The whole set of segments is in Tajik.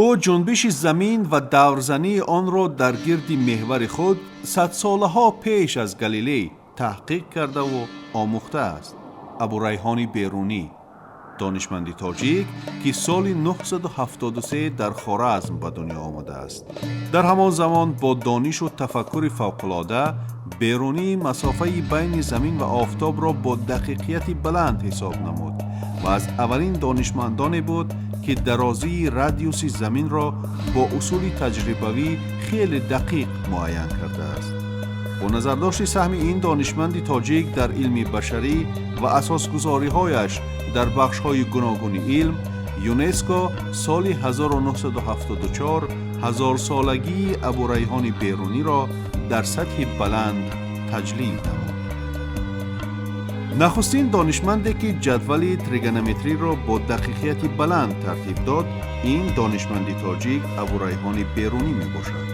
Ӯ ҷунбиши Замин ва даврзании онро дар гирди меҳвари худ садсолаҳо пеш аз Галилей таҳқиқ кардаву омӯхтааст. Абурайҳони Берунӣ, донишманди тоҷик, ки соли 973 дар Хоразм ба дунё омадааст. Дар ҳамон замон бо донишу тафаккури фавқулода Берунӣ масофаи байни Замин ва Офтобро бо дақиқияти баланд ҳисоб намуд ва аз аввалин донишмандоне буд, ки дарозии радиуси Заминро бо усули таҷрибавӣ хеле дақиқ муайян кардааст. Бо назардошти саҳми ин донишманди тоҷик дар илми башарӣ ва асосгузориҳояш дар бахшҳои гуногуни илм, ЮНЕСКО соли 1974 ҳазорсолагии Абурайҳони Беруниро дар сатҳи баланд таҷлил намуд. Нахустин донишманде, ки ҷадвали тригонометриро бо дақиқияти баланд тартиб дод, ин донишманди тоҷик Абурайҳони Берунӣ мебошад.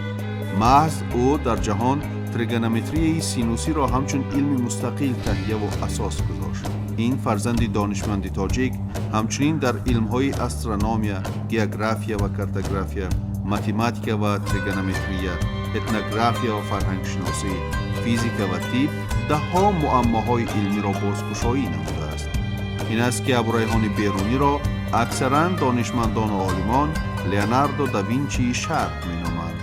Маҳз ӯ дар ҷаҳон тригонометрияи синусиро ҳамчун илми мустақил таҳияву асос гузошт. Ин фарзанди донишманди тоҷик ҳамчунин дар илмҳои астрономия, география ва картография, математика ва тригонометрия, этнография ва фарҳангшиносӣ, физика ва тиб даҳҳо муаммоҳои илмиро бозкушоӣ намудааст. Ин аст, ки Абурайҳони Беруниро аксаран донишмандону олимон Леонардо да Винчии Шарқ меноманд.